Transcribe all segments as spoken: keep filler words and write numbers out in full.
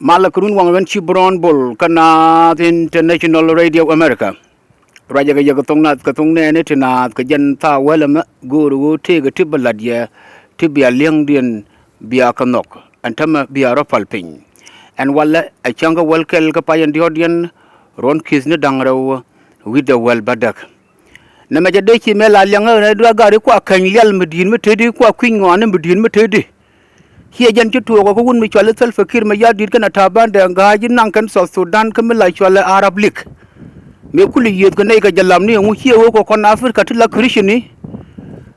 Malɛ kɛ run waŋ ɣän ci Brown Bol kä Naath International Radio America. Ruacɛ kɛ yɛ kɛ thoŋ nath kɛ thoŋ nɛɛni ti naath kɛ jɛn thaak wäl ɛmɛ go̱o̱r ɣöö tëëkɛ ti bɛ la̱t yɛ ti bia li̱eŋdiɛn bia kɛ nhɔk ɛn tämɛ bia rɔ pal piny. Ɛn walɛ ɛ cäŋ kä wäl kɛl kä pay ɛn diɔ̱ɔ̱kdiɛn ruɔ̱n ki̱th ni da̱ŋ rɛw wi̱cdɛ wäl bädäk. Nɛmɛ cɛ dee ci mëë la liɛŋä rɛy dua̱a̱ gari kua käny lial mi di̱i̱t mi tëëdi kua kui̱ny ŋɔaani mi di̱i̱t mi tëëdi. Ciɛ jɛn ci tuɔɔk kä wut mi cuali Salva Kiir Mayardit kɛnɛ Taban Deng Gai ji̱ naŋ kɛn South Sudan kä mi la cuali Arab League. Mëë kuli yiëëth kɛ nɛy kɛ jɛ lamni ɛŋu ciɛ wee kɛ kɔn Africa ti la Christian ni.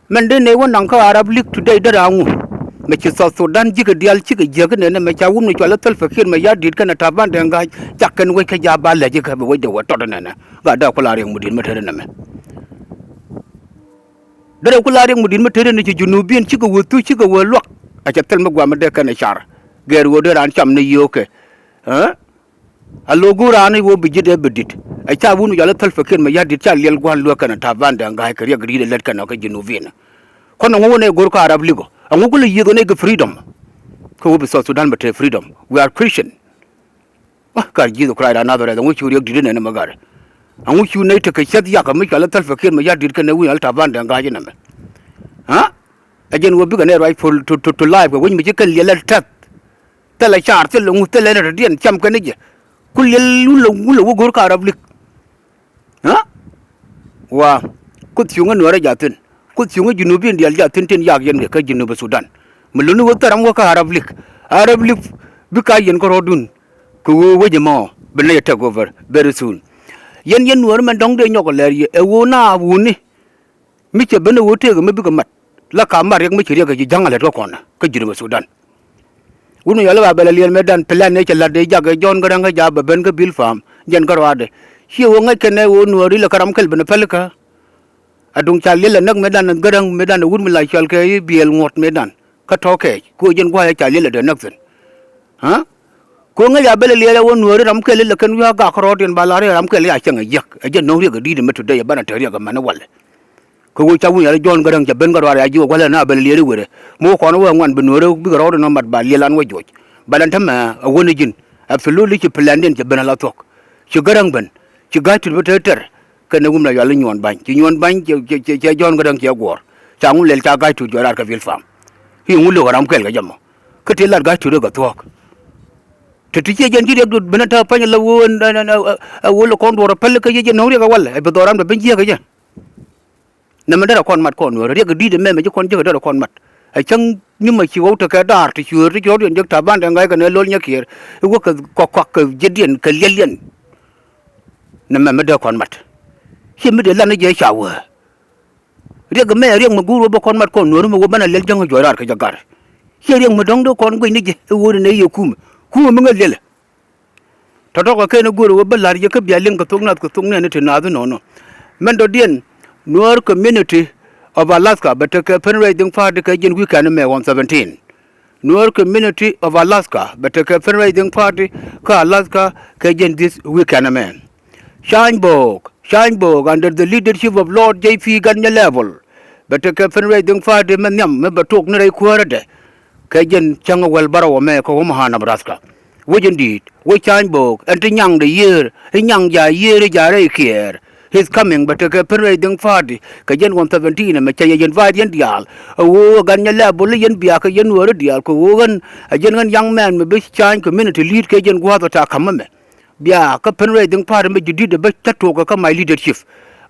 Mɛn dee nɛy wä naŋ kä Arab League today derɛ aŋu. Mɛ ci South Sudan ji̱ kɛ diaal cikɛ jiäk nɛnɛ mɛ ca wut mi cuali Salva Kiir Mayardit kɛnɛ Taban Deng Gai cak kɛn wec kä ja̱ ba lɛc ikä bi wec dee wä tɔt nɛnɛ. Gat dee ku la riɛk mi di̱t mi tëëdɛ nɛmɛ. Derɛ ku la riɛk mi di̱t mi tëëdɛ ni ci Junubian cikɛ wee thuc cikɛ wee luak. A cɛ thil mi guam mi dee kɛn ɛ car gɛɛr ɣöö dee raan cam ni yio̱o̱kɛ. Ɛ a lo̱o̱k go̱o̱r raan i̱ ɣöö bi ji̱ dee bi di̱t. Ɛ ca wun mi jɔal i̱ Salva Kiir Mayardit ca liɛl gua̱n lueek kɛn ɛ Taban Deng Gai kɛ riɛk ri̱t ɛ lät kɛn ɔ kɛ Junubian. Kɔn ɛŋu wä nɛy go̱o̱r kä Arab League ɔ ɛŋu ku lɛ yiëth ɣä nɛy kɛ freedom. Kä wä bi South Sudan bɛ te freedom. We are Christian. Wah, kar Jesus Christ another rɛth ɛŋu cu riɛk di̱t inɛn ɛmɛ gat. Ɛŋu cu nɛy tekɛ cäth yakä mi cɔal i̱ Salva Kiir Mayardit kɛnɛ wi̱i̱ al Taban Deng Gai inɛmɛ. Ɛ jɛn wä bikɛ nɛy ruac puɔl to, to, to life kɛ wec mi ci kɛn liɛl ɛ tɛth. Thilɛ car thilɛ ŋuth thilɛ nɛy rɔ̱diɛn cam kɛn i̱ jɛ. Ku liɛl wulɛ wulɛ wä go̱o̱r kä Arab League. Aa wa Kuoth cuŋä Nuäärä ja̱thin. Kuoth cuŋä Junubin diaal ja̱thin tin yak yɛn kɛ kä Junub Sudan. Mi luni wä thäram wä kä Arab League. Arab League bi ka yɛn kä rɔ̱dun. Kɛ ɣöö wec ɛmɔ bi nɛy ɛ take over very soon. Yɛn yɛn Nuäär mɛn dɔ̱ŋ dee nyɔk ɛ lɛr yɛ ɛ ɣöö na wuni. Mi cɛ ben ɛ ɣöö tëëkɛ mi bikɛ mat la ka mat riɛk mi ci riɛk kɛ ji̱ ja̱ŋ a lät kä kɔn kä Junub Sudan. Wut mi yɔl i̱ ba bɛ lɛ liɛl mëëdan plan ëë cɛ la̱t ëë jak ɛ Jɔ̱ɔ̱n Gäräŋ kä ja̱ bɛ ben kä Bil Pam jɛn kä ruaadɛ. Ciɛ ɣöö ŋäc kɛn ɛ ɣöö Nuääri lɛ kä ram kɛl ben ɛ päl kä. Ɛ duŋ ca liɛl ɛ näk mëëdan Gäräŋ mëëdan ɛ wut mi la cɔal kɛ i̱ Biɛl Ŋuɔ̱t mëëdan kä tɔ̱ kɛɛc kɛ ɣöö jɛn gua̱a̱c ɛ ca liɛl ɛ dee näk thi̱n. Aa kɛ ɣöö ŋäc a bɛ lɛ liɛl ɛ ɣöö Nuääri ram kɛl ilɛ kɛn wi̱i̱ a gak kä rɔɔdiɛn ba la rɛy ram kɛl i̱ a cäŋ ɛ jiäk ɛ jɛn no̱o̱ŋ riɛk ɛ di̱i̱t ɛmɛ today ɛ banɛ te riɛk ɛmɛn ɛ walɛ. Kä wee ca wun yal Jɔ̱ɔ̱n Gäräŋ cɛ ben kä ruaar ya ji̱ wä gua̱lɛ na bɛ lɛ liɛl i̱ wërɛ mi wä kɔn wä ŋuan bi Nuäärä bikɛ rɔɔdɛ nɔ mat ba liɛl an wä juɔc. Ba lɛn tämɛ ɛ wä ni ji̱n. Absolutely ci plandiɛn cɛ ben ala thuɔ̱k. Ci Gäräŋ ben ci Ga̱a̱c Tut bä te tɛr. Kɛnɛ wun la yal i̱ Nyuɔ̱ɔ̱n Ba̱ny ci Nyuɔ̱ɔ̱n Ba̱ny cɛ cɛ cɛ Jɔ̱ɔ̱n Gäräŋ cɛ guɔ̱ɔ̱r. Ca ŋu lɛl ca Ga̱a̱c Tut jɔɔc raar kɛ Bil Pam. I̱ ŋu lo̱k ɛ ram kɛl kɛ jɛ mɔ. Kä tëë lat Ga̱a̱c Tut ɛ kɛ thuɔ̱k. Te ti ciɛ jɛn ji̱ riɛk dut ben ɛ ta̱a̱ pa̱ny ala wee ɛ wee lɛ kɔn duɔ̱ɔ̱r ɛ päl kä yɛ jɛ no̱o̱ŋ riɛk ɛ walɛ ɛ bi dhɔran bɛ ben jiäk ɛ jɛ. Nɛmɛ derɛ kɔn mat kɔn Nuäärä riɛk di̱t ɛmɛ mɛ ji̱ kɔn jiäk derɛ kɔn mat. Ɛ cäŋ ni mɛ ci ɣɔw tekɛ daar ti cuëër ti ci rɔ̱diɛn jek Taban Deng Gai kɛnɛ Lo̱l Nyakiɛɛr i̱ wä kɛ kɔk kɔak kɛ ji̱diɛn kɛ liɛliɛn. Nɛmɛ mi dee kɔn mat. Ciɛ mi dee lan i̱ jɛ ca wee. Riɛk ɛmɛ riɛk mi guur wä bä kɔn mat kɔn Nuäärä mi wä banɛ liɛl jäŋ i̱ juɔc raar kɛ jɛ gat. Ciɛ riɛk mi dɔ̱ŋ dee kɔn guic ni jɛ i̱ ɣöö nɛ yɛ kumɛ kumɛ mi ŋäc liɛlɛ. Tɔ̱tɔ̱ kɛ kɛn ɛ go̱o̱rɛ wä bä la̱r yɛ kä bia liŋ kɛ thok nath kɛ thok nɛɛni ti naath inɔnɔ. Mɛn dɔ̱diɛn Nuer Community of Alaska bɛ tekɛ fundraising party kɛ jɛn weekend mɛ on seventeen. Nuer Community of Alaska bɛ tekɛ fundraising party kä Alaska kɛ jɛn this weekend mɛ. Cany Bok, Cany Bok under the leadership of Lord J P Gatnyɛ Level. Bɛ tekɛ fundraising party mɛ nhiam mi bɛ tok ni rɛy kuäärädɛ. Kɛ jɛn cäŋ wäl bärɔw ɛmɛ kä Omaha, Nebraska. Wec in di̱i̱t wec Cany Bok ɛn ti nyaŋdɛ yiëër i̱ nyaŋ ja̱ yiëër i̱ ja̱ rɛy kiɛɛr. His coming bɛ tekɛ fundraising party kɛ jɛn on seventeen ɛmɛ cɛ yɛ yɛn invite yɛn diaal. Ɛ ɣöö ɛ Gatnyɛ Level i̱ yɛn bia kɛ yɛn Nuääri diaal kɛ ɣöö ɣän ɛ jɛn ɣän young man mi bi Cany community lead kɛ jɛn gua̱a̱th ɛ ta̱a̱ ka̱m ɛmɛ. Bia kä fundraising party mi ji̱ di̱t ɛ bä cä tuɔɔk kä my leadership.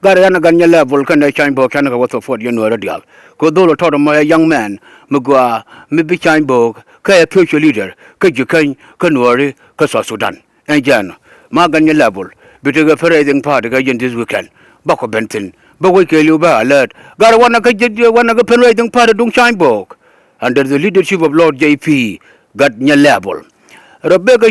Gat ɛ yan ɛ Gatnyɛ Level kɛnɛ Cany Bok canɛ kɛ wä support yɛn Nuäärä diaal. Kɛ dhol ɛ tɔt ɛmɔ ɛ young man mi gɔaa mi bi Cany Bok kɛ ɛ future leader kä ji̱ käny kä Nuääri kä South Sudan. Ɛn jɛn ma Gatnyɛ Level bi tekɛ fundraising party kɛ jɛn this weekend. Bä kɔ ben thi̱n bä wec kɛɛliw bä alert. Gat ɛ wanɛ kä jɛ wanɛ kä fundraising party duŋ Cany Bok under the leadership of Lord J P Gatnyɛ Level. Rebecca